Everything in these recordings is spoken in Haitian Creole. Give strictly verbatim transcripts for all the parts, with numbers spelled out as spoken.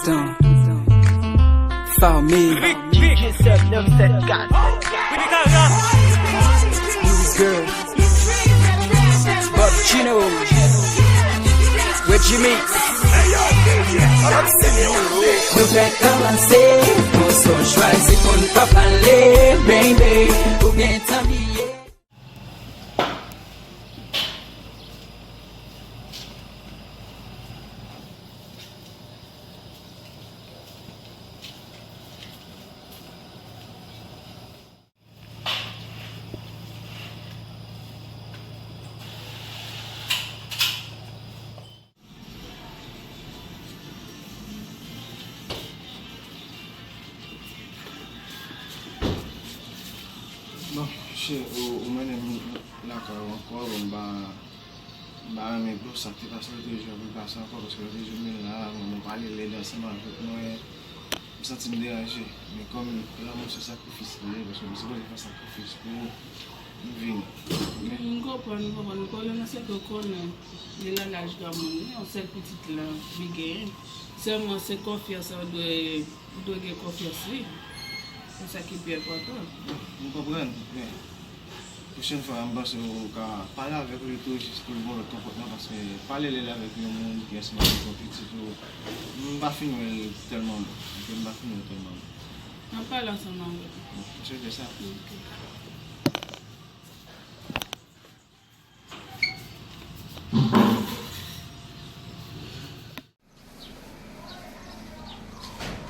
Tan. Famille. Music Girl. Bob Chino. Reggie Mix. Nou fèk kòmanse, mòso chwazi pou n pa pale, baby. Ou gentan bliye. Bon, cheri, ou, ou mennen m lakay ou ankò, bon, m pa, m pa renmen gwo sa k te pase lòt jou a pou l pase ankò, paske lòt jou m vin la, mwen, mwen pale lèd ansanm avèk mwen, m santi m deranje. Men kòm lanmou se sakrifis li ye, paske m sipoze fè sakrifis pou ou, m vini. M konprann, m konprann. Kòm nan se ke w konnen, li nan laj granmoun li, yon sèl pitit la, li genyen. Sèlman se konfyans an dwe Ou dwe gen konfyans li. Se sa ki pi enpòtan. M konprann, men pwochèn fwa, m panse ou ka pale avèk li tou jis pou l gen yon lòt konpòtman, paske pale lèd avèk yon moun ki ansanm avèk yon pitit ou, m pa fin wè l tèlman bon. Ok, m pa fin wè l tèlman bon. N ap pale ansanm avè l. Bon, m swete sa. Ok.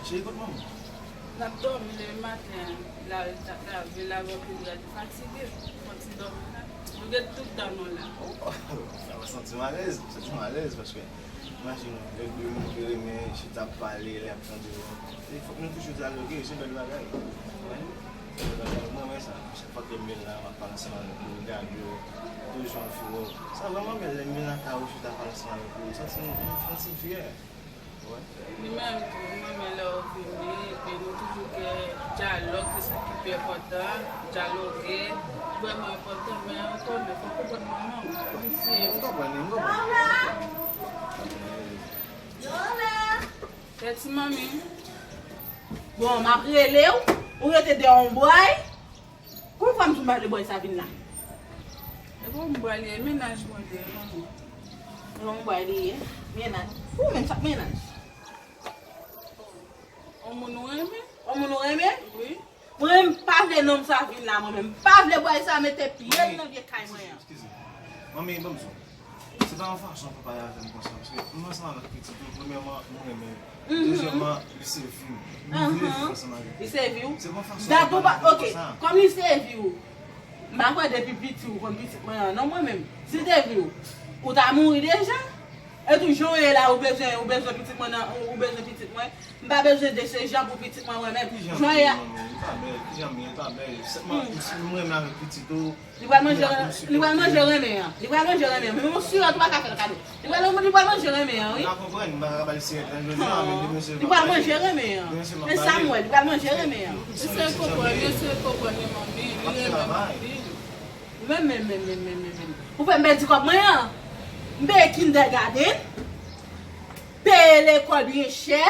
Cheri, kot manman? L ap dòmi depi maten an. L al t ap lave, lave anpil rad, li fatige. Fè yon ti dòmi la. Nou gen tout tan nou la. Oh, sa mwen santi m alèz, mwen santi m alèz paske imajine w, lè de moun ki renmen chita ap pale, lè y ap tande yo. E fòk nou toujou dialoge, se bèl bagay. Wi. Mwen renmen sa. Chak fwa ke m vin la, m ap pale ansanm avèk ou, m gade w, toujou an furè. Sa vrèman bèl lè m vin lakay ou, chita pale ansanm avèk ou. M santi m, m santi m fyè. Wi. Li menm tou, m renmen lè w vini, epi nou toujou gen dyalòg, se sa ki pi enpòtan, dyaloge, vrèman enpòtan, men ou konnen, fò w konprann manman w, kòmsi. M konprann, m konprann. Tèt ti manmi. Bon, m ap rele w, ou rete dèyè yon bway. Konbyen fwa m di w m pa vle bway sa vin la? E pa yon bway li ye, mennaj mwen li ye, manmi. Yon bway li ye, mennaj. Ou menm sa k mennaj? Yon moun ou renmen? Yon moun ou renmen? Wi. Mwen menm m pa vle nonm sa vin la, mwen menm. M pa vle bway sa mete pye l nan vye kay mwen an. Eskize. Manmi, ban m di w. Se pa yon fason pou pale avè m konsa, paske m ansanm avèk pitit ou, premyèman, m renmen l. Dezyèmman, li se vi m. M vle viv ansanm avèk li. Li se vi w? Se pa yon fason pou pale avè m konsa. Kòm li se vi w, m pa kwè depi piti ou konn pitit mwen an, non, mwen menm. Si l te vi w, ou ta mouri deja. E tou, jan w ye la, ou bezwen, ou bezwen pitit mwen nan, ou, ou bezwen pitit mwen. M pa bezwen de se jan pou pitit mwen, mwen menm. Jan w ye a. Kijan m ye, manmi? Li pa bèl, kijan m ye, li pa bèl. Sèlman, m renmen avèk pitit ou. Li pral manje, li pral manje renmen an. Li pral manje renmen an. Men yon sirèt ou pa ka fè l kado. Li pral, li pral manje renmen an, wi. M pa konprann, m pa ka ba l sirèt nan jodi a, men demen se... Li pral manje renmen an. Men sa m wè, li pral manje renmen an. Eseye konprann, eseye konprann li, manmi. Li renmen manmi. Men, men, men. Ou fè m pèdi kòb mwen an. M peye kindergarten. Peye lekòl byen chè.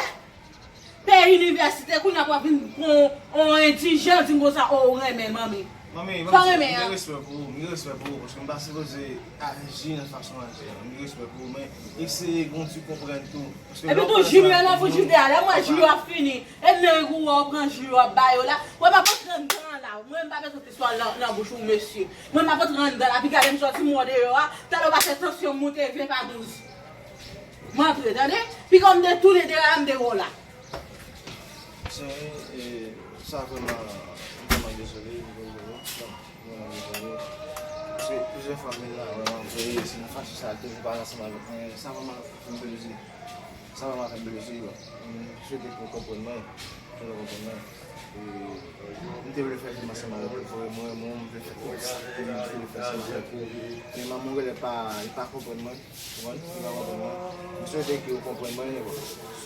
Peye inivèsite, kounye a pou w ap vin pran yon endijan, di m konsa, o, ou renmen l, manmi. Manmi, sa w renmen an? M gen respè pou ou, m gen respè pou ou, paske m pa sipoze aji nan fason w aji an. M gen respè pou ou, men eseye gen yon ti konprann tou. Epi tou, jim yo nan fout jim deyò. Lè m wè jim yo ap fini, e nèg ou wè w pran jim yo ap ba yo la. Mwen m ap antre anndan la. Mwen m pa bezwen pistòl nan, nan bouch ou, mesye. Mwen m ap antre anndan la, pi gade m sòti m wè w deyò a. Talè w pase tansyon m moute ven pa douz. M antre, tande? Piga w m detounen de la, m de wè w la. Se, e, sa vrèman, m vrèman dezole, m vrèman dezole. Bon, m vrèman dezole. Paske plizyè fwa m vin la, vrèman, m vle reyisi nan fason sa, toujou pale ansanm avèk mwen. Sa vrèman fè m plezi. Sa vrèman fè m plezi, bon. M swete ke w konprann mwen. Ke w konprann mwen. E, m te vle fè fim ansanm avèk ou, paske mwen, mwen, m vle fè tout sa ke m vle fè ansanm avèk ou. Men manman w genlè pa, li pa konprann mwen. Konprann? Li pa konprann mwen. M swete ke w konprann mwen, bon,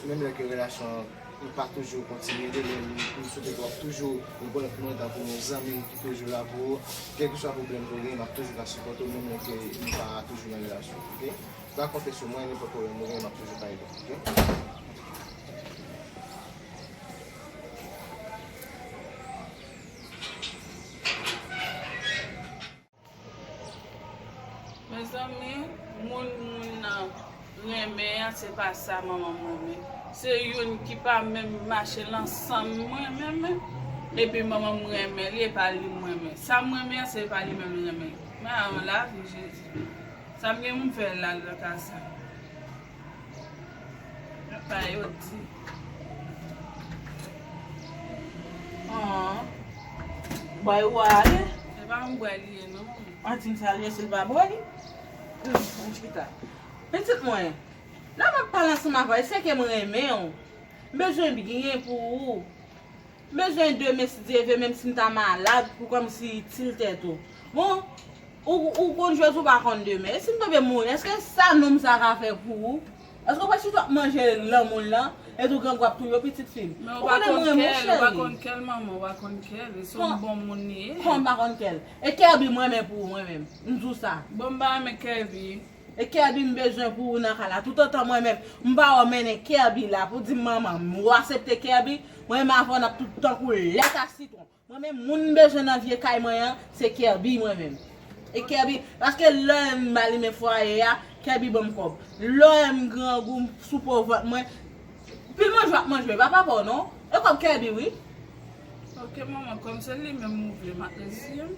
menm lè ke relasyon an, nou pa toujou kontinye, men m, m swete ke w ap toujou rekonèt mwen tankou yon zanmi ki toujou la pou ou. Kèlkeswa pwoblèm ke w genyen, m ap toujou ka sipòte w, menm lè ke nou pa toujou nan relasyon, oke? W ka konte sou mwen, nenpòt pwoblèm ou genyen, m ap toujou ka ede w, oke? Mezanmi, moun moun nan renmen an, se pa sa manman m renmen. Se youn ki pa menm mache nan san m mwen menm, epi manman m renmen li, e pa li m renmen. Sa m renmen an, se pa li menm li renmen. Men an la, Jezi. Sa m gen pou m fè la, nan ka sa? Sa yo di. An. Bòy ou a ale? Se pa yon bòy li ye, non. An, ti m salye, se l pa bòy li. Hum, an chita. Pitit mwen, la m ap pale ansanm avè w, e se ke m renmen w. M bezwen byen pou ou. M bezwen demen, si Dye ve, menm si m ta malad, pou kòmsi itil tèt ou. Bon, ou, ou konn jodi, ou pa konn demen. E si m tonbe mouri, èske sa nonm sa ka fè pou ou? Èske w pa chita ap manje lanmou l lan, e tou grangou ap touye w, pitit fi m? Men ou pa konn kè l, ou pa konn kè l, manman, ou pa konn kè l. E se yon bon moun li ye. Kòman m pa konn kè l? E Kerby m renmen pou ou, mwen menm. M di w sa. Bon, m pa renmen Kerby. E Kerby m bezwen pou ou nan kay la. Toutotan mwen menm, m pa wè w mennen Kerby la pou di m manman m, ou aksepte Kerby, mwen menm avè w n ap tout tankou lèt ak sitwon. Mwen menm, moun m bezwen nan vye kay mwen an, se Kerby mwen menm. E Kerby, paske lè m alimen fwaye a, Kerby ban m kòb. Lè m grangou, m sou po vant mwen, pil manje w ap manje, e pa papa w non. E kòb Kerby wi. Ok, manman, kòm se li menm ou vle, m ap reziye m.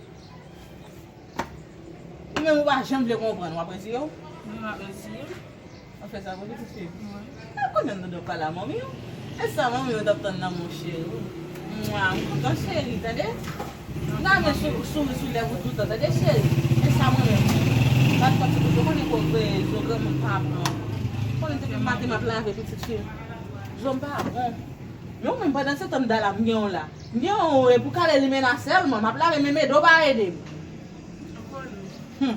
Ou menm ou pa janm vle konprann, w ap reziye w? Mwen, m ap reziye m. W ap fè sa pou pitit fi? Wi. A konnen m tande w pale a manmi w. E sa manmi w t ap tann nan men w, cheri. Mwa, m kontan, cheri, tande. N a men sou, souri sou lèv ou toutan, tande, cheri. E sa mwen menm. M pa t fè ti kout, ou konnen ko kreye zo, granmoun pa pran. Konnen depi maten m ap lave pitit fi m. Zo m pa bon. Men ou menm, pandan se tan m dala m gen w la. M gen w e pou kale limena sèlman. M ap lave men mede w pa ede m. Hum.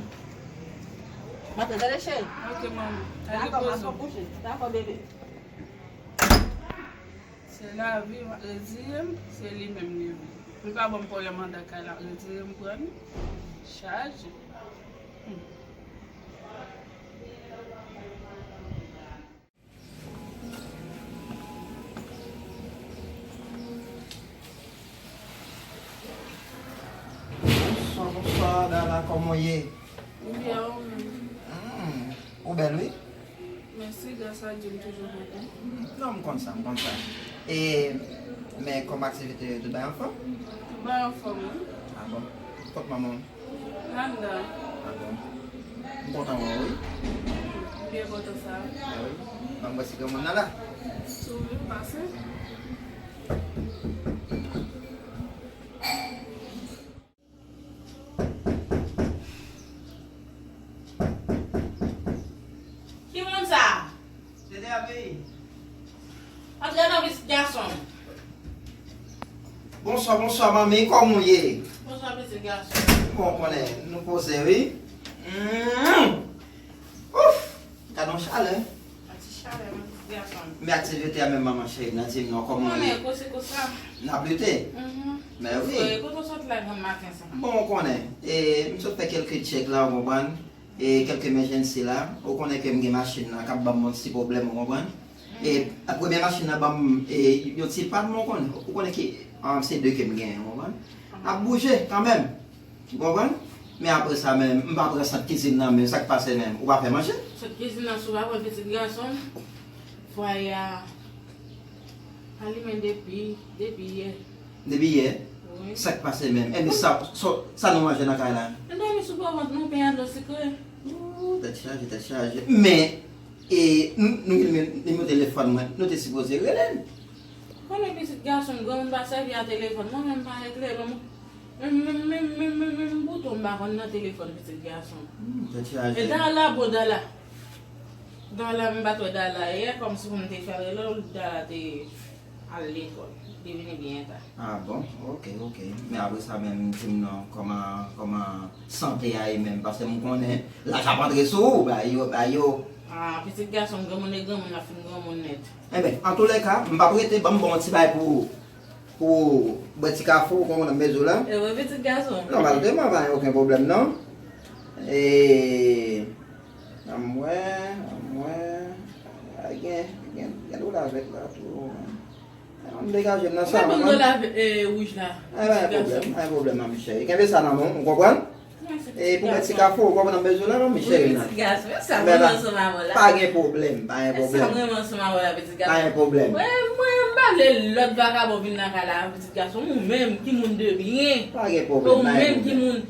M ap gade cheri. Ok, manman. Dakò, m ap kouche. Dakò, bebe. Se lavi, m ap reziye m, se li menm li vle. Li pa ban m pwoblèm anndan kay la, reziye m pran li. Chaje. Hum. Bonswa, bonswa, Dala, kòman w ye? M byen, ou menm? Hmm, ou bèl, wi. Mèsi, gras a Dye, m toujou byen. Non, m konn sa, m konn sa. E, men kòm aktivite yo, tout bagay anfòm? Tout bagay anfòm, wi. A bon? Kot manman w? Anndan. A bon? M kontan wè w, wi. M byen kontan sa. A wi. Ban m wè si granmoun nan la. Si w vle, pase. Ki moun sa? Se David. Antre non, pitit gason. Bonswa, bonswa, manmi, kòman w ye? Bonswa, pitit gason. Bon, konnen, nou poze, wi. Mm. Ouf! Gade yon chalè. Yon ti chalè, mon ti gason. Men aktivite a menm, manman cheri, nan di m non, kòman w ye? Konnen, kosi konsa. N ap lite? Mhm. Men wi. Frè, kote w sot la grann maten sa? Bon, ou konnen, e, m sot fè kèlke tchèk la, ou konprann? E, kèlke emèjènsi la, ou konnen ke m gen machin nan k ap ban m yon ti pwoblèm, ou konprann? E, premye machin nan ban m, e, yon ti pàn, ou konnen, ou konnen ki, an, se de ke m genyen, ou konprann? M ap bouje kanmenm. Ou konprann? Men apre sa menm, m pa pran sant kizin nan menm, sa k pase menm? Ou pa fè manje? Sant kizin nan, si w pa pran pitit gason m, fwaye a alimen depi, depi yè. Depi yè? Wi. Sa k pase menm? Enben sa, sa, sa nou manje nan kay la? Nou dòmi sou po vant nou, pen a dlo sikre. Ooh, tèt chaje, tèt chaje. Men, e, nou, nou gen nimewo telefòn mwen, nou te sipoze rele l. Konnen pitit gason m, granmoun pa sèvi a telefòn, mwen menm pa regle, mwen, Menm, menm, menm, menm, menm, menm bouton m pa konn nan telefòn pitit gason m. Hmm, tèt chaje. E Dala, bon, Dala. Dala, m pa t wè Dala yè, kòmsi pou m te fè l rele w, Dala te al lekòl. Li vini byen ta. Ah bon, ok, ok. Men apre sa menm, di m non, kòman, kòman sante a ye menm? Paske m konnen laj ap antre sou ou, ba yo, ba yo. Ah, pitit gason m, granmoun e granmoun, l ap fin granmoun nèt. Enben, antoulèka, m p ap rete, ban m ba w yon ti bay pou ou. Pou bwè ti kafe, ou konprann, m bezwen la. E wi, pitit gason. Nòmalman, pa gen okenn pwoblèm, non. E, ann wè, ann wè. A, gen, gen, gen dlo lavèt la tou. Ann degaje m nan sa, manman. Mwen ban m dlo lavèt, e, wouj la. A, pa gen pwoblèm, pa gen pwoblèm, manmi cheri. Kenbe sa nan men w, ou konprann? Mèsi, E pou mwen ti kafou, ou konprann bezwen la, non, men cheri nan. Pitit gason, sa mwen ansanm avè w la. Pa gen pwoblèm, pa gen pwoblèm. Sa mwen ansanm avè w la, pitit gason. Pa gen pwoblèm. Mwen, mwen, m pa vle lòt vakabon vin nan kay la, pitit gason. Ou menm ki moun de byen. Pa gen pwoblèm, pa gen pwoblèm. Ou menm ki moun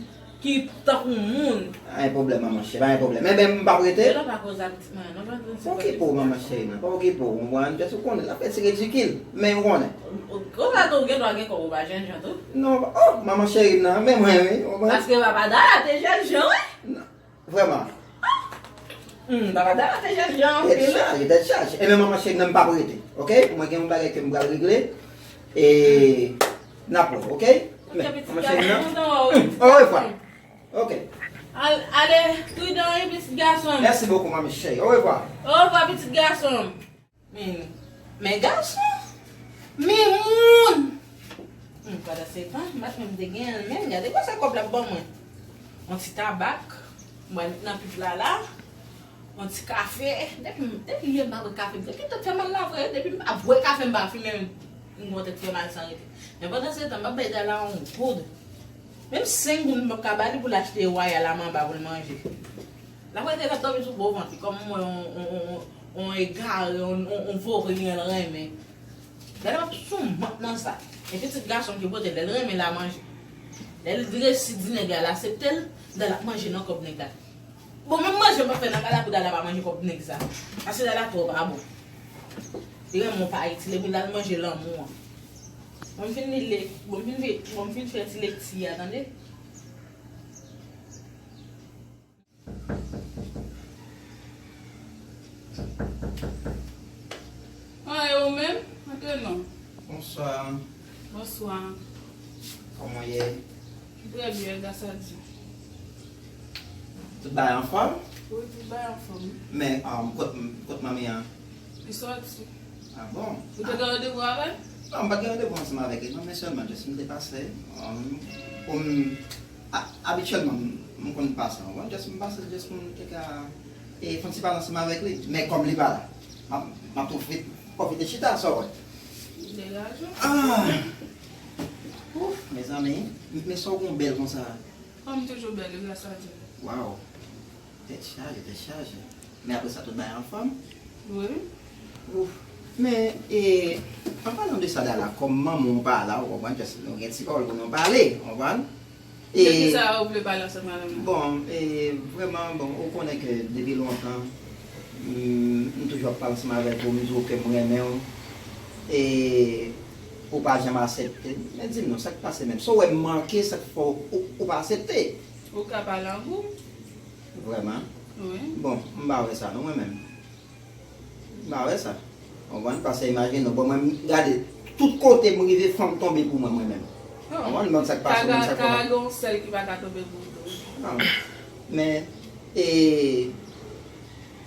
ki tankou moun. Pa gen pwoblèm, manman cheri, pa gen pwoblèm. Men, men, m p ap rete. Lè w pa koz a pitit mwen, non, pa pran. Pa okipe w, manman cheri, non, pa okipe w, ou konprann? Just ou konnen, l ap fè ti ridikil. Men ou konnen. Konsa tou, ou gen dwa gen kòb, ou pa jènjan tou. Non, oh, manman cheri nan, men mwen, wi, ou konprann? Paske papa Dala te jènjan, wi. Non, vrèman. Hmm, papa Dala te jènjan anpil, wi. Tèt chaje, tèt chaje. E men manman cheri nan, m p ap rete, oke? Mwen gen yon bagay ke m pral regle. E n ap wè, oke? Men, manman cheri nan. Orevwa. Oke. Al, ale, pridan, wi, pitit gason m. Mèsi bokou, manmi cheri. Orevwa. Orevwa, pitit gason m. Men, men gason, men moun. Hmm, pandan se tan, m pa t menm te gen anyen, men gade konsa kòb la ap ban mwen. Yon ti tabak, mwen met nan pip la la, yon ti kafe. Depi, depi yè m pa bwè kafe, m te gen tèt fè mal la vre. Depi m pa bwè kafe, m pa fimen, m gon tèt fè mal san rete. Men pandan se tan, m ap bay Dala yon goud. Menm senk goud m p ap ka ba li pou l achte wayal a manba pou l manje. L ap rete l ap dòmi sou gwo vant li, kòm yon, yon, yon, yon, yon egare, yon, yon, yon vore li renmen. Dala ap sou mant nan sa. E pitit gason ki pote l, lè l renmen l a manje. Lè l resi di nèg la, l asepte l, Dala ap manje nan kòb nèg la. Bon, menm manje m ap fè nan kay la pou Dala pa manje kòb nèg sa. Paske Dala twò pa bon. Li renmen yon pa itile pou l al manje lanmou an. Bon, m fin li le, bon, m fin fè, bon, m fin fè ti lekti a, tande? An, e ou menm? Antre non. Bonswa. Bonswa. Kòman w ye? Trè byen, gras a Dye. Tout bagay anfòm? Wi, tout bagay anfòm. Men, um, kot, kot manmi an? Li sòti. Ah bon? Ou te gen randevou avè l? Non, m pa t gen randevou ansanm avèk li, non, men sèlman, just m te pase, um, pou m, a-, abityèlman, m, m konn pase, w konprann? Just m pase, just pou m te ka, e, fè yon ti pale ansanm avèk li. Men kòm li pa la, m ap, m ap pwofit-, pwofite chita, sa w wè. Degaje w. Ah! Ouf, mezanmi, men sa w gon bèl konsa. Fanm toujou bèl, wi, gras a Dye. Waw. Tèt chaje, tèt chaje. Men apre sa, tout bagay anfòm? Wi. Ouf. Men, e, an palan de sa, Dala, kòm manman w pa la, w konprann, just nou gen ti pawòl pou nou pale, w konprann? E, de ki sa ou vle pale ansanm avè m? Bon, e, vrèman, bon, ou konnen ke depi lontan, m, m toujou ap pale ansanm avèk ou, m di w ke m renmen w. E, ou pa janm aksepte. Men di m non, sa k pase menm? Sa w wè m manke, sa k fè w, ou, ou pa aksepte? Ou ka pale an gou. Vrèman? Wi. Bon, m pa wè sa non, mwen menm. M pa wè sa. Ou konprann? Paske imajine w, bon, mwen, m gade, tout kote m rive, fanm tonbe pou mwen, mwen menm. Ou konprann? Mwen sa k pase, mwen sa k fè. Ka gen yon sèl ki pa ka tonbe pou ou tou. Non. Men, e,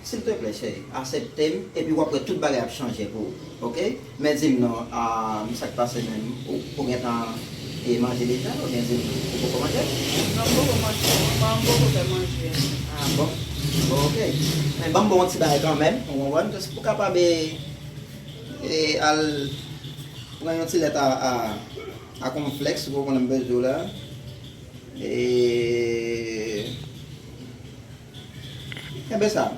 silteplè, cheri, aksepte m, epi w ap wè tout bagay ap chanje pou ou, oke? Men di m non, a, sa k pase menm? Ou, ou gentan, e, manje deja, oubyen di m, ou poko manje? Non, m poko manje. M pa, m poko fè manje. Ah, bon. Bon, oke. Men ban m ba w yon ti bagay kanmenm, ou konprann? Jis pou w kapab, e, e, al pran yon ti lèt a, a, a konflèks, ou konprann, m bezwen w la. E, Enben sa.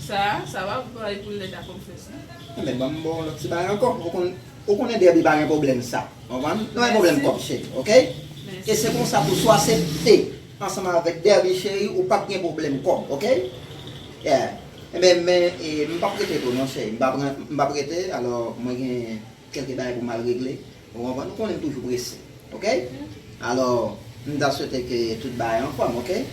Sa, sa w ap bay pou lèt a konfyans la. Enben, ban m ba w yon lòt ti bagay ankò. Ou konn, ou konnen Derby pa gen pwoblèm sa. Ou konprann? Nou pa gen pwoblèm kòb, cheri, oke? Mèsi. E se konsa tou, si w aksepte ansanm avèk Derby, cheri, ou p ap gen pwoblèm kòb, oke? Yeah. Enben, men, e, m p ap rete tou, non, cheri. M p ap ren-, m p ap rete, alò, mwen gen kèlke bagay pou m al regle. Ou konprann? Ou konnen m toujou prese. Oke? Alò, m ta swete ke tout bagay anfòm, oke?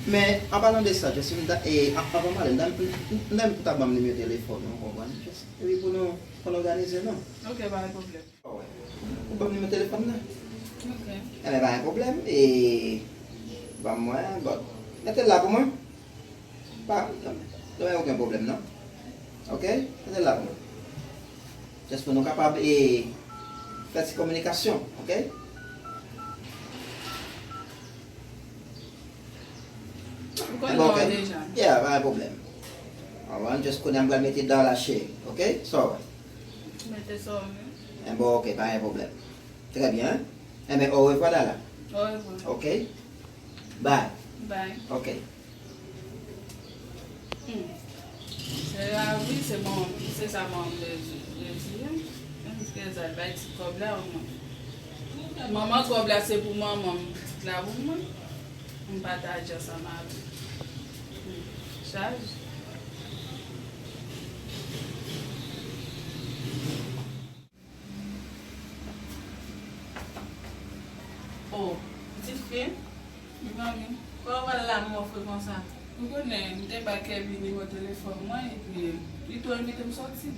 Men, an palan de sa, Jesse, m ta, e, an, anvan m ale, m ta, m, m, m ta renmen pou w ta ban m nimewo telefòn ou, ou konprann? Jesse, epi pou nou, pou n òganize nou. Oke, pa gen pwoblèm. Ou ban m nimewo telefòn nan? Oke. Enben, pa gen pwoblèm. E, ban mwen, bon. Mete l la pou mwen. Pa, pa gen okenn pwoblèm, non. Oke? Rete la pou mwen. Jis pou nou kapab, e, fè ti kominikasyon, oke? Ou konn non an deja. Yeah, pa gen pwoblèm. Alright, jis kounye a m pral mete Dala, cheri, oke? Sa w wè? Mete sa w vle. Enben, oke, pa gen pwoblèm. Trè byen. Enben, orevwa, Dala. Orevwa. Oke? Bay. Bay. Ok. Hmm. Se la wi, se bon, se sa manman m te di, te di, wi. Menm si sa bay ti kòb la, o mwen. Manman, kòb la se pou manman m, pitit la pou mwen. M pataje ansanm avè l. Hmm. Chaj. Oh, pitit fi m. Wi, manmi. Kòman w al la, mò fre konsa? Ou konnen, m te bay Kevin nimewo telefòn mwen, epi li tou envite m sòti.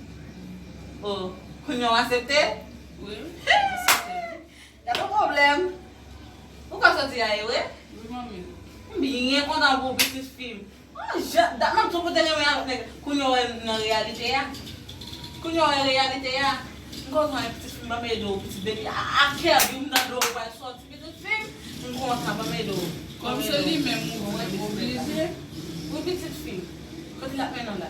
Oh, kounye a w aksepte? Wi, m aksepte. Gade yon pwoblèm. Ou ka sòti a ye, wi? Wi, manmi. M byen kontan pou pitit fi m. Ah, jan, dat m ap tou pou te renmen avèk nèg. Kounye a w wè nan reyalite a. Kounye a w wè reyalite a. M kontan wè pitit fi m, ban m ede w, pitit baby. A, a kè di w m tande w pral sòti, pitit fi m. M kontan, ban m ede w. Kòm se li menm ou vle, m oblije. Wi, pitit fi m. Kote l ap mennen w la?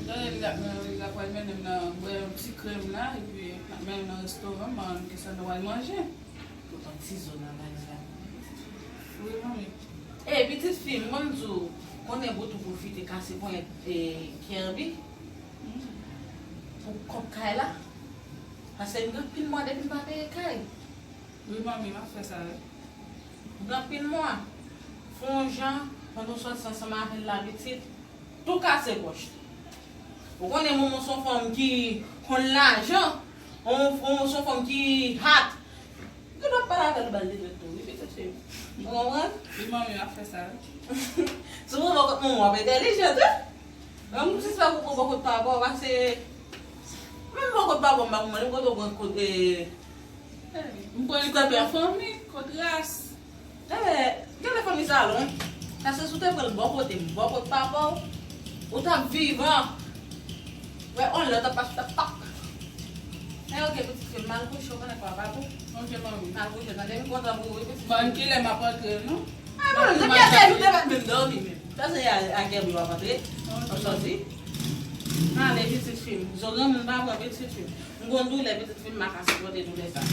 Dayè, li ap mennen, li ap pral mennen m nan bwè yon ti krèm la, epi l ap mennen m nan restoran, m al ki sa nou al manje. Pote yon ti zo nan valiz la pou mwen, pitit fi m. Wi, manmi. E, pitit fi m, ban m di w, konnen bout ou pwofite kase ponyèt, e, Kerby pou kòb kay la. Paske m gen anpil mwa depi m pa peye kay. Wi, manmi, m ap fè sa, wi. M gen anpil mwa. Fè yon jan, pandan w sòti ansanm avè l la, pitit. Tou kase pòch. Ou konnen manman se yon fanm ki konn lajan, yon, yon, se yon fanm ki hat. Ou dwe pale avè l, ba l de lèt tou, wi, pitit fi m. Ou konprann? Wi, manmi, m ap fè sa, wi. Si w pran bò kot manman w ap entèlijan, wi. Mwen, m sispèk ou pran bò kot papa w, paske menm bò kot papa w, m pa konprann, m kote w pran kot, e, M pran li kot yon fanmi, kot ras. Enben, gen lè fanmi sa lwen. Paske si w te pran l bò kote m, bò kot papa w, ou t ap vivan. Wè, on lè w t ap pase, w t ap pap. Men ok, pitit fi m, m al kouche, w konnen kò a pa bon. Ok, manmi. M al kouche, tande, m kontan pou ou, wi, pitit fi m. Ban kilè m ap antre, non? Ah, bon, depi atè, nou te mèt menm dòmi menm. Sa se a, a Kerby w ap antre, w ap sòti. Ale, pitit fi m. Zo granmoun pa pran, pitit fi m. M gon doulè, pitit fi m, m pa ka sipòte doulè sa.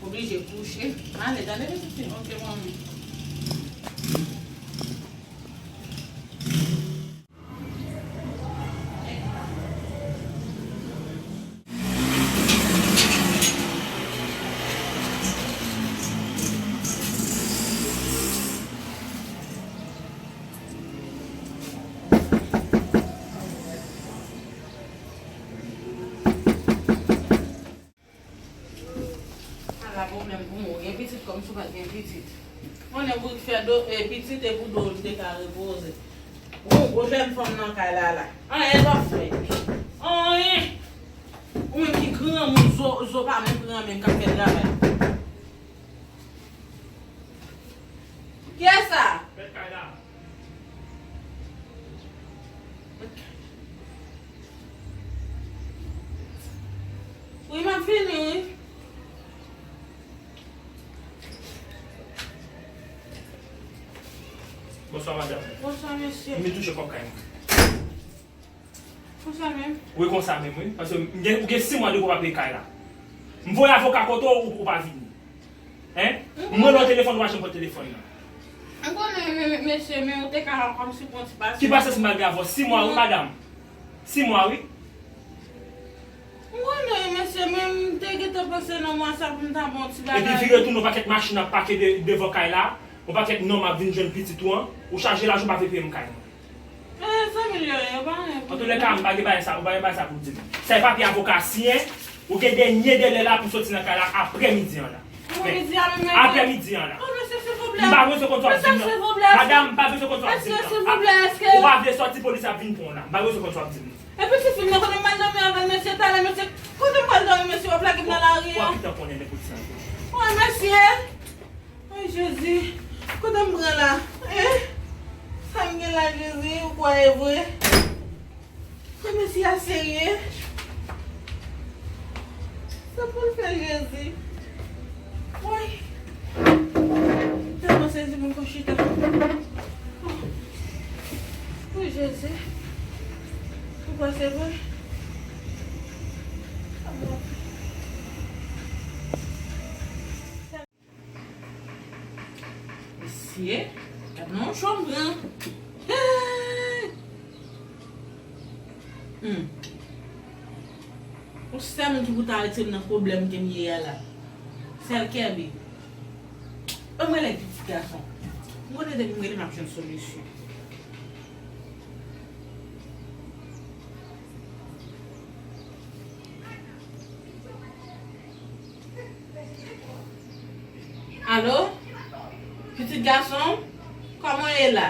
Oblije kouche. Ale, tande, pitit fi m. Ok, manmi. Ala pwoblèm pou mwen. Ou gen pitit kòmsi w pa t gen pitit. Konnen pou fè do, e, pitit e pou do l te ka repoze. Ou, ou jèn fanm nan kay la la. Anyen l p ap fè. Anyen. Ou menm ki granmoun, zo, zo pa menm pran men k ap fè travay. Kiyès sa? Mèt kay la. Wi, m ap vini, wi. Bonswa, madanm. Bonswa, mesye. M vin touche kòb kay mwen. Konsa menm? Wi, konsa menm, wi. Paske m gen, ou gen sis mwa depi w pa peye kay la. M voye avoka kote w, ou, ou pa vini. Hein? M rele w telefòn, ou pa janm pran telefòn nan. M konnen, men, men, mesye, men ou te ka kòmsi pran ti pasyans. Ki pasyans m pral gen avè w? Sis mwa, wi, madanm. Sis mwa, wi. M konnen, mesye, men m te gentan panse nan mwa sa pou m ta ba w ti bagay. Epi vire tounen, yon pakèt machin ap pake de, devan kay la, yon pakèt nonm ap vin jwenn pitit ou an, ou chaje lajan, ou pa vle peye m kay mwen. Eh, zanmi l yo ye, yo pa anyen pou yo. Antoulèka, m pa gen bagay sa, ou pa gen bagay sa pou w di m. Sa e papye avoka siyen, ou gen dènye dèlè la pou soti nan kay la aprèmidi an la. Aprèmidi an menm, mesye. Aprèmidi an la. Oh, mesye, silvouplè. M pa bezwen konn sa w ap di m nan. Mesye, silvouplè. Madanm, m pa bezwen konn sa w ap di m nan. Mesye, silvouplè, èske... Ou pa vle sòti, polis ap vin pran w la. M pa bezwen konn sa w ap di m nan. Epi ti fi m nan, kote m pral dòmi avè l, mesye, talè, mesye, kote m pral dòmi, mesye, w ap lage m nan lari a? W ap gentan konnen lè polis la rive. Wè, mesye. Ay, Jezi, kote m pran la? Hein? Sa m gen la, Jezi, ou kwè e vre? Kòman si a serye? Sa pou l fè, Jezi? Woy! M tèlman sezi pou m konn chita. Oh. Wi, Jezi. Ou kwè se vre? Sa bon. Ye, gad nan cho m pran. Hey! Hmm. Yon sèl moun ki pou ta retire m nan pwoblèm ke m ye a la. Sèl Kèbi. Ban m rele pitit gason. M konnen depi m rele m ap jwenn solisyon. Alo? Pitit gason? Kòman w ye la?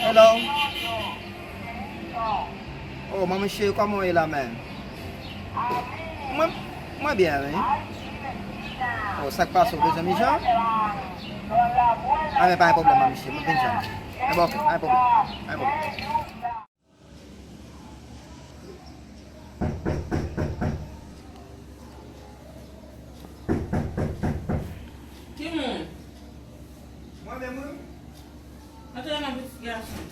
Hello. Oh, manmi cheri, kòman w ye la, man? Mwen, mwen byen, wi. Oh, sa k pase, w bezwen m jwenn? A, men pa gen pwoblèm, manmi cheri, mwen vin jwenn. Enben, ok, pa gen pwoblèm, pa gen pwoblèm. Timoun. Mwen menm, wi. Antre nan pitit gason.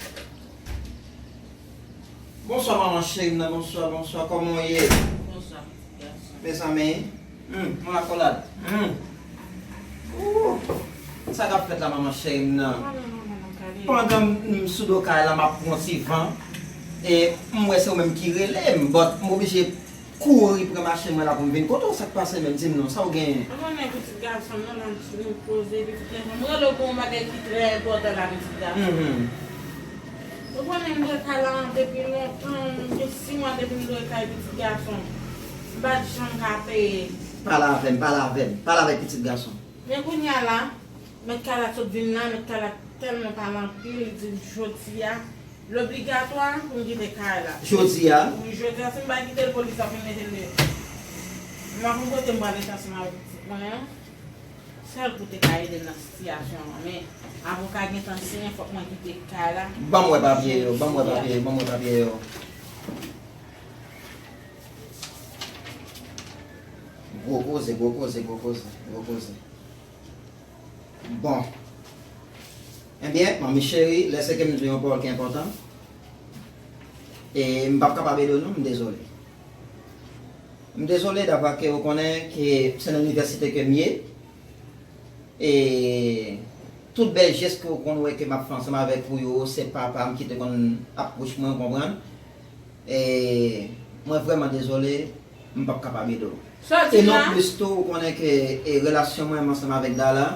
Bonswa, manman cheri m nan, bonswa, bonswa, kòman w ye? Bonswa, pitit gason. Mezanmi, hmm, yon akolad. Hmm. Ooh. Sa k ap fèt la, manman cheri m nan? Pandan m, m sou do kay la, m ap pran ti van. E m wè se ou menm ki rele m, but m oblije kouri pran machin mwen la pou m vin kote w. Sa k pase menm? Di m non, sa w genyen? Ou konnen pitit gason m nan, la m poze, pitit gason m. M rele w pou yon bagay ki trè enpòtan la, pitit gason. Mhm. Ou konnen m dwe kay la depi lontan, m gen sis mwa depi m dwe kay pitit gason. M pa t janm ka peye. Pale avè m, pale avè m, pale avèk pitit gason. Men kounye a la, mèt kay la sot vin la, mèt kay la tèlman pale anpil, li di m jodi a, l obligatwa pou m kite kay la. Jodi a? Wi, jodi a, si m pa kite l, polis ap vin mete l deyò. M pa konn kote m pral rete ansanm avèk pitit mwen an. Sèl pou te ka ede m nan sitiyasyon an, men avoka gentan siyen, fòk mwen kite kay la. Ban m wè papye yo, ban m wè papye yo, ban m wè papye yo. Gwo koze, gwo koze, gwo koze, gwo koze. Bon. Ebyen, manmi cheri, lè se ke m di yon pawòl ki enpòtan, e m p ap kapab ede w non, m dezole. M dezole davwa ke ou konnen ke se nan inivèsite ke m ye. E tout bèl jès ke ou konn wè ke m ap fè ansanm avèk ou yo, se papa m ki te konn ap pwoche mwen, ou konprann. E mwen vrèman dezole, m p ap kapab ede w. Sa w di la? E non plis tou, ou konnen ke, e, relasyon mwen ansanm avèk Dala,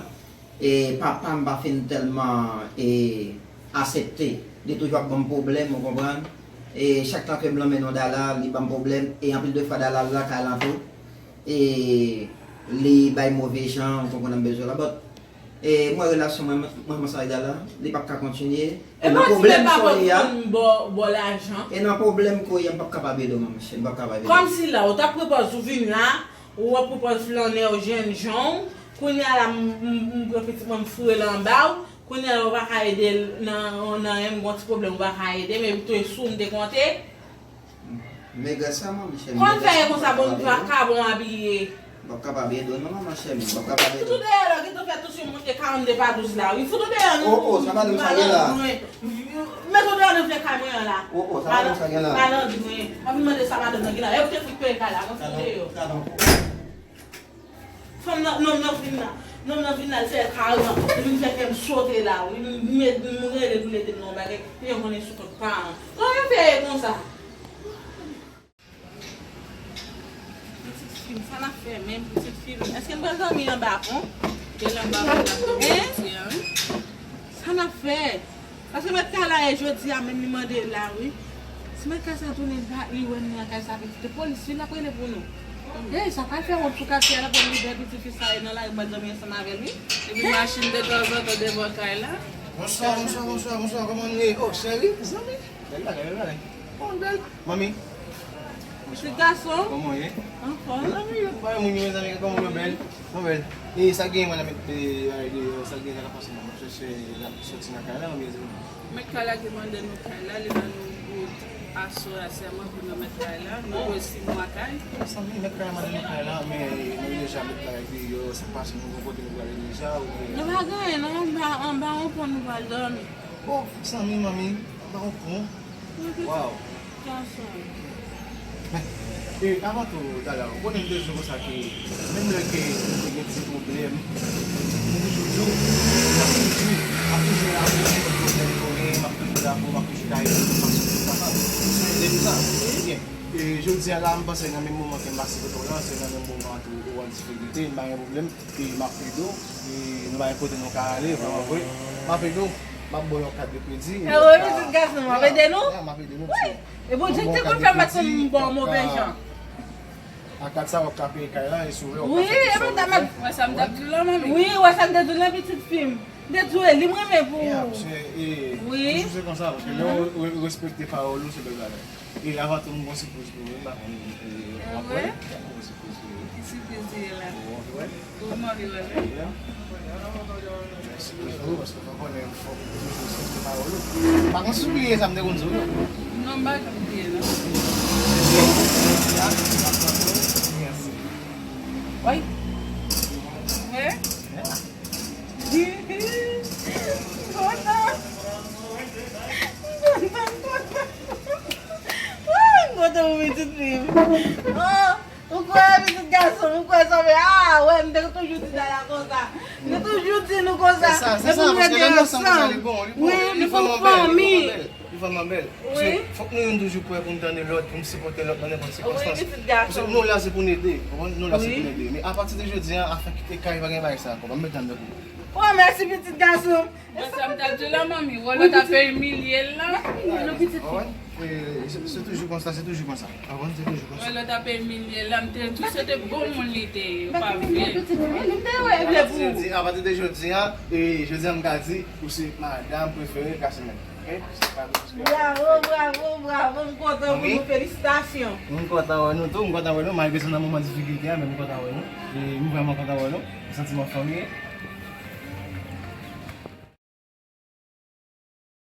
e papa m pa fin tèlman, e, asepte. Li toujou ap ban m pwoblèm, ou konprann. E chak tan ke m lanmen non Dala, li ban m pwoblèm. E anpil de fwa Dala al lakay lan tou. E li bay move jan, ou konprann, m bezwen la. But, e mwen relasyon mwen, mwen ansanm avèk Dala, li p ap ka kontinye. E nan pwoblèm sa w ye a, bò, bò lajan. E nan pwoblèm ke w ye a, m p ap kapab ede w, manmi cheri, m p ap kapab ede w. Kòmsi la, ou t ap pran pòz ou vin la, ou ap pran pòz flannè, w jènjan w. Kounye a la, m, m, m pran pitit mwen, m foure l anba w. Kounye a la, ou pa ka ede l nan, nan anyen, m gon ti pwoblèm, ou pa ka ede m, epi tou e sou m te konte. Megrès sa, manmi cheri. Konn fè e konsa, bon, vakabon abiye. M p ap kapab ede w non, manman cheri, m p ap kapab ede w. Fout ou deyò la, gentan fè tout yon monte karannde pa douz la, wi. Fout ou deyò non. Oh, oh, sa madanm sa gen la? Met ou deyò nan vye kay mwen an la. Oh, oh, sa madanm sa gen la? Malandren. W ap vin mande sa madanm nan gen la. E ou te fout peye kay la, mwen fout ou deyò. Fanm nan, nonm nan vin la. Nonm nan vin la, l fè karan. Li vin fè kè m sote la, wi. M, m, m rele pou l ede m nan yon bagay. Li yon konnen sou kont paran. Kòman fè e konsa? Pitit fi m, sa n ap fè menm, pitit fi m? Èske n pral dòmi anba pon? Genlè anba pon n ap dòmi, wi. Sa n ap fè? Paske mèt kay la ye jodi a menm li mande l la, wi. Si mèt kay sa tounen, li pa, li wè n nan kay sa, vin kite polis, wi, l ap rele pou nou. Ey, sa pral fè wont sou katye a, l ap wè lidè pitit fi sa ye nan lari, m pral dòmi ansanm avè l, wi. Epi machin de tanzantan devan kay la. Bonswa, bonswa, bonswa, bonswa, kòman nou ye? Oh, cheri, zanmi. Bèl bagay, bèl bagay. Bon, bèl. Manmi. Pitit gason. Kòman w ye? Anfòm. Mezanmi, yo pa moun yo, mezanmi, kòman w bèl? Mwen bèl. E sa gen, mwen, e, e, sa gen, sa ka pase, mwen chèche, la, soti nan kay la, mezanmi. Mèt kay la ki mande nou kay la, li ban nou bout asou a sèman pou nou mèt kay la. Nou dwe sis mwa kay. Mezanmi, mèt kay la mande nou kay la, men nou deja mèt kay la deyò, sa k pase, nou gon kote nou prale deja, oubyen? Nou pa gen anyen, non, anba, anba yon pon nou pral dòmi. Oh, zanmi, manmi, anba yon pon. Wow. Men, e, avan tou, Dala, ou konnen m te di w konsa ke, menm lè ke nou te gen ti pwoblèm, m toujou di w, Wi, m ap toujou la pou nenpòt pwoblèm ke w genyen, m ap toujou la pou ou, m ap toujou ka ede w nan fason ke m kapab. Se ede nou sa. Ebyen, e, jodi a la, m panse nan menm moman ke m pase kote w la, se nan menm moman tou ou an difikilte, m pa gen pwoblèm, e m ap ede w, e nou pa gen kote nou ka ale, vrèman vre. M ap ede w, m ap ba w yon kat de kredi, e w ap ka... Pitit gason, w ap ede nou? Ya, m ap ede nou, pitit. E Bondye te konn fè m bat yon bon move jan. A kat sa w ap ka peye kay la, e si w vle w ap ka fè tout sa w vle fè. Wè sa m t ap di w la, manmi. Wi, wè sa m te di w la, pitit fi m. M te di w, e li m renmen pou ou. Ya, paske, e, toujou se konsa, paske lè w re-, respekte pawòl ou, se bèl bagay. E avan tou, m gon sipriz pou ou, m pa konn, e, w ap wè. M gon sipriz pou ou. Ki sipriz li ye la? Ou anvi wè? Ou anvi wè, wi. Mèsi pou ou, paske fò konnen fòk ou toujou respekte pawòl ou. Pa konn si w bliye sa m te konn di w yo. Non, m pa janm bliye, non. Mèsi. Wi. Wi. M kontan. M kontan, m kontan. Wi, m kontan pou pitit fi m. Oh. Ou kwè pitit gason m, ou kwè sa fè, ah, wè, m te toujou di Dada konsa. M te toujou di nou konsa. Se sa, se sa, paske lè nou ansanm konsa, li bon, li bon. Wi, li fè yon fanmi. Li vrèman bèl. Wi. Fòk nou youn toujou prè pou n tande lòt, pou n sipòte lòt nan nenpòt sikonstans. Wi, pitit gason. Paske nou la, se pou n ede. Konprann? Nou la, se pou n ede. Men apati de jodi a, afè kite kay, pa gen bagay sa ankò. Pa met tann pou. Oh, mèsi, pitit gason m. Wè sa m t ap di w la, manmi. Wè lòt ap imilye l la. Wè, se, se toujou konsa, se toujou konsa. Avan, se toujou konsa. Wè lòt ap imilye l la, m te di w se te bon moun li te ye, pa vre. Apati de jodi a, e, jodi a m ka di, ou se madanm prefere Kasimèn. Ok? Bravo, bravo, bravo. M kontan pou nou. Felisitasyon. M kontan wè nou tou, m kontan wè nou, malgre se nan moman difikilte a, men m kontan wè nou. E m vrèman kontan wè nou. M santi m an fanmi.